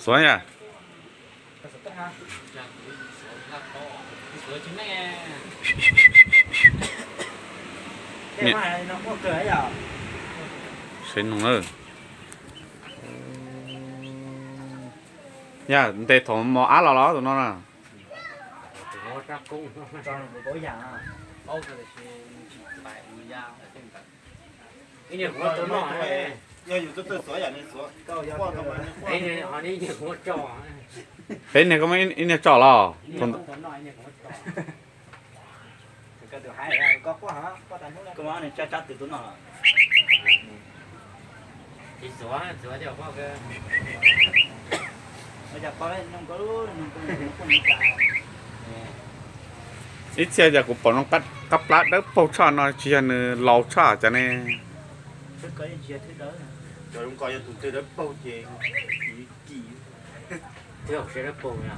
Xuav yam. Seb nug na. Yog ntes thaum mos ab los los tus no na. Peb niag koj muaj ib niag tso los? Ib txhia cas kuv pom no qab plab dawb paug tshaj no tsis yog nws laus tshaj cas ne? Cov zoo ko yog tus twg dawb paug ces kim. Twb hauv siab dawb paug na.